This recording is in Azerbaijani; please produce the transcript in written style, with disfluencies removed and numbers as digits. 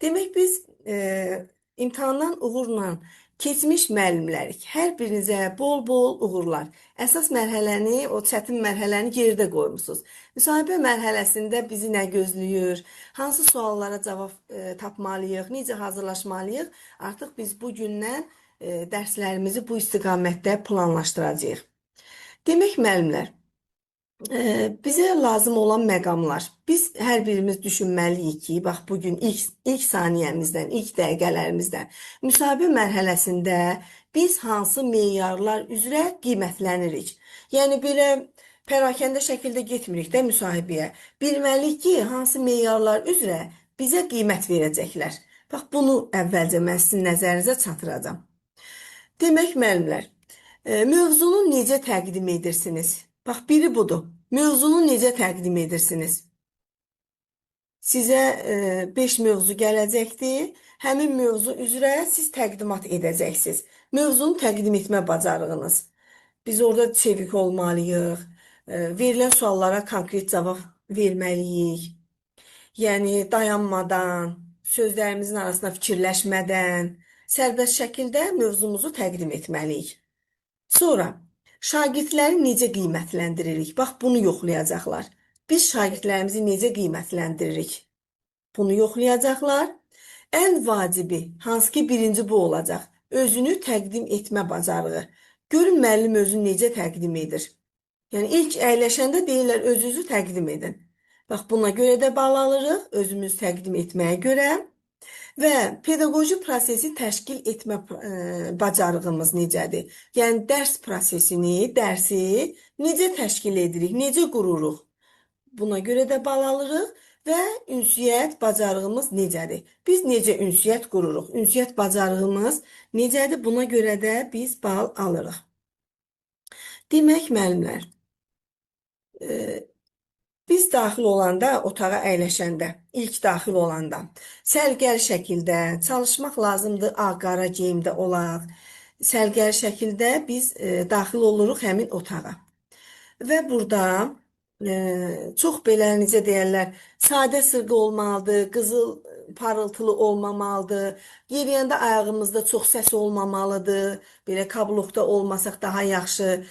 Demək biz imtahandan uğurla keçmiş müəllimlərik. Hər birinizə bol-bol uğurlar. Əsas mərhələni, o çətin mərhələni geridə qoymusunuz. Müsahibə mərhələsində bizi nə gözləyir, hansı suallara cavab tapmalıyıq, necə hazırlaşmalıyıq, artıq biz bu gündən dərslərimizi bu istiqamətdə planlaşdıracağıq. Demək müəllimlər, bizə lazım olan məqamlar. Biz hər birimiz düşünməliyik ki, bax bu gün ilk saniyəmizdən, ilk dəqiqələrimizdən müsahibə mərhələsində biz hansı meyarlar üzrə qiymətlənirik. Yəni belə pərakəndə şəkildə getmirik də müsahibəyə. Bilməliyik ki, hansı meyarlar üzrə bizə qiymət verəcəklər. Bax bunu əvvəlcə mən sizin nəzərinizə çatdıracağam. Demək müəllimlər, mövzunu necə təqdim edirsiniz? Bax, biri budur. Mövzunu necə təqdim edirsiniz? Sizə 5 mövzu gələcəkdir. Həmin mövzu üzrə siz təqdimat edəcəksiniz. Mövzunu təqdim etmə bacarığınız. Biz orada çevik olmalıyıq. Verilən suallara konkret cavab verməliyik. Yəni dayanmadan, sözlərimizin arasında fikirləşmədən, sərbəst şəkildə mövzumuzu təqdim etməliyik. Sonra şagirdləri necə qiymətləndiririk? Bax, bunu yoxlayacaqlar. Biz şagirdlərimizi necə qiymətləndiririk? Bunu yoxlayacaqlar. Ən vacibi, hansı ki birinci bu olacaq, özünü təqdim etmə bacarığı. Görün müəllim özünü necə təqdim edir. Yəni ilk əyləşəndə deyirlər özünüzü təqdim edin. Bax, buna görə də bal alırıq, özümüzü təqdim etməyə görə. Və pedaqoji prosesi təşkil etmə bacarığımız necədir? Yəni dərs prosesini, dərsi necə təşkil edirik, necə qururuq? Buna görə də bal alırıq və ünsiyyət bacarığımız necədir? Biz necə ünsiyyət qururuq? Ünsiyyət bacarığımız necədir? Buna görə də biz bal alırıq. Demək, müəllimlər, biz daxil olanda, otağa əyləşəndə, ilk daxil olanda səliqəli şəkildə çalışmaq lazımdır, ağ-qara geyimdə olaq. Səliqəli şəkildə biz daxil oluruq həmin otağa. Və burada çox belə, necə deyərlər, sadə sırğı olmalıdır, qızıl parıltılı olmamalıdır. Yeriyəndə ayağımızda çox səs olmamalıdır. Belə kabloqda olmasaq daha yaxşı.